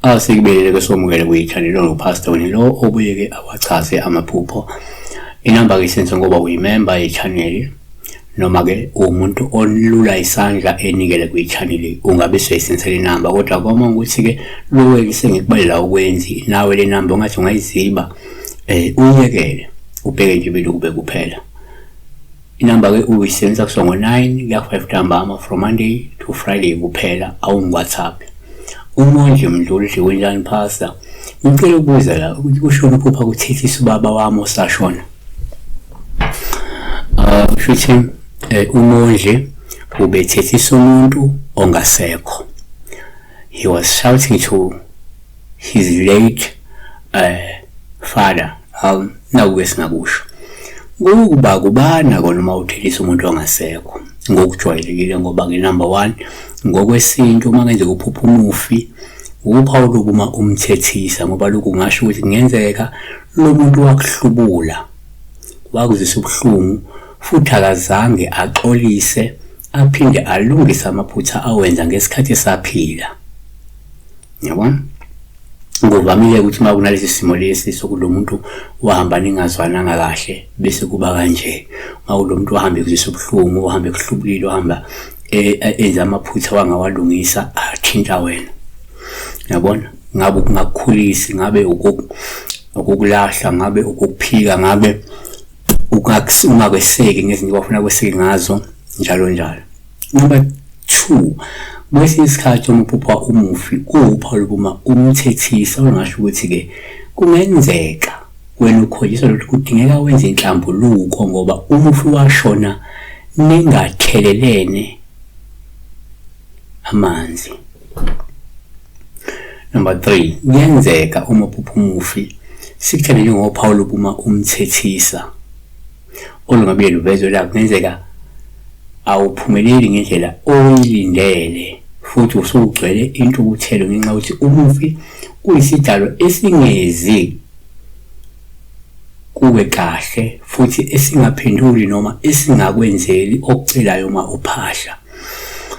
Asikubelele ke somukele kwi-channel onguPastor wena lo obuye-ke awachaze amaphupho. Inamba-ke isenze ngoba uyimemba ye-channel noma-ke uwumuntu olula isandla enikele kwi-channel ungabe usuyisensela inamba kodwa kwama ukuthi-ke loku sengikubalela ukwenzi nawe le namba ungathi ungayiziba uyiyekele ubheke nje belukube kuphela. Inamba-ke uyisebenzisa kusuka ngo-9 kuya ku-5 ntambama from Monday to Friday kuphela awungi-WhatsApp. Umondli Mdludli kunjani Pastor? Ngicela ukubuza la ukuthi kushoni uphupha kuthethisa ubaba wami osashona. Kusho ukuthi uMondli ubethethisa umuntu ongasekho. He was shouting to his late father. Naku-ke singakusho. Kuba kubana kona uma uthelisa umuntu ongasekho ngokujwayelekile ngoba-ke number one ngokwesintu uma kenzeka uphupha umufi uphawu lokuma umthethisa ngoba lokhu kungasho ukuthi kungenzeka lo muntu wakuhlubula wakuzwisa ubuhlungu futhi akazange axolise aphinde alungise amaphutha awenza ngesikhathi esaphila. Yabona? Kuvamile ukuthi uma kunalesi simo lesi sokuthi lo muntu wahamba ningazwananga kahle bese kuba kanje. Uma kulo muntu wahamba ekuzwisa ubuhlungu, wahamba ekuhlubulile, wahamba enza amaphutha wangawalungisa athinta wena. Yabona? Ngabe ukungakukhulisi, ngabe ukukulahla, ngabe ukukuphika, ngabe ungakweseki ngezinto abafuna kweseke ngazo, njalo njalo. Number 2, kwesinye isikhathi uma uphupha umufi kuwuphawu lokuma umthethisa olungasho ukuthi-ke kungenzeka wena ukhonjiswa ukuthi kudingeka wenze inhlambuluko ngoba umufi washona ningathelelene amanzi. Number 3, kuyenzeka uma uphupha umufi sikuthele njengophawu lokuma umthethisa olungabuye luvezwe la kungenzeka awuphumeleli ngendlela oyilindele futhi usugcwele intukuthelo ngenxa yokuthi umufi uyisidalwa esingezi kuwe kahle futhi esingaphenduli noma esingakwenzeli okucelayo uma uphahla.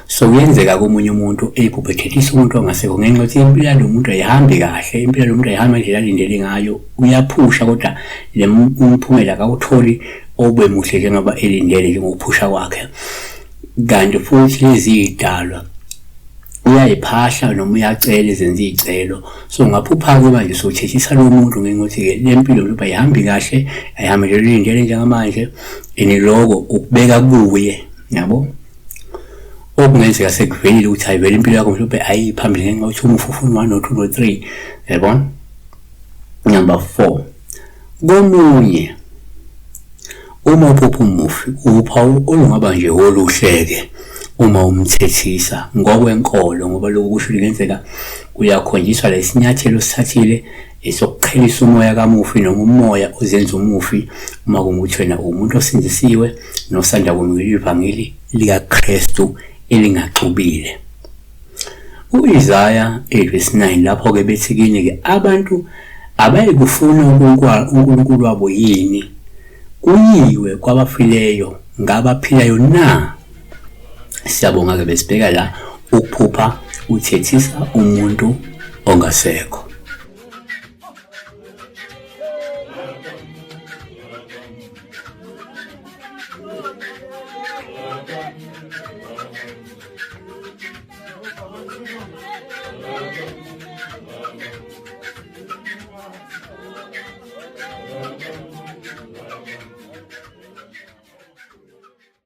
So kuyenzeka komunye umuntu eyiphuphe ethethisa umuntu ongasekho ngenxa yokuthi impilo yalo muntu ayihambi kahle, impilo yalo muntu ayihambi ngendlela alindele ngayo, uyaphusha kodwa le umphumela akawutholi obe muhle njengoba elindele njengokuphusha kwakhe. Kanti futhi lezi y'dalwa uyayiphahla noma uyacela ezenza iy'celo. So ungaphupha-ke manje sowuthethisa lo muntu ngenxa yokuthi-ke le mpilo njengoba ayihambi kahle, ayihambi ngendlela oyilindele njengamanje and loko ukubeka kuye, yabo? Okungenzeka sekuvelile ukuthi hayi vele impilo yakho mhlawumbe ayiyi phambili ngenxa yokuthi umufi ufuna u-one no two no three, yabona? Number 4, komunye uma uphupha umufi uphawu olungaba nje oluhle-ke uma umthethisa ngokwenkolo ngoba lokhu kusho kungenzeka uyakhonjiswa lesinyathelo osithathile esokuqhelisa umoya kamufi noma umoya ozenza umufi uma kungukuthi wena uwumuntu osindisiwe nosanda kwamukela ivangeli likaKristu elingaxubile. U-Isaya 8 verse 9 lapho-ke bethi kini-ke abantu abayikufuna uNkulunkulu wabo yini kuyiwe kwabafileyo ngabaphilayo na? Siyabonga-ke besibheka la ukuphupha uthethisa umuntu ongasekho.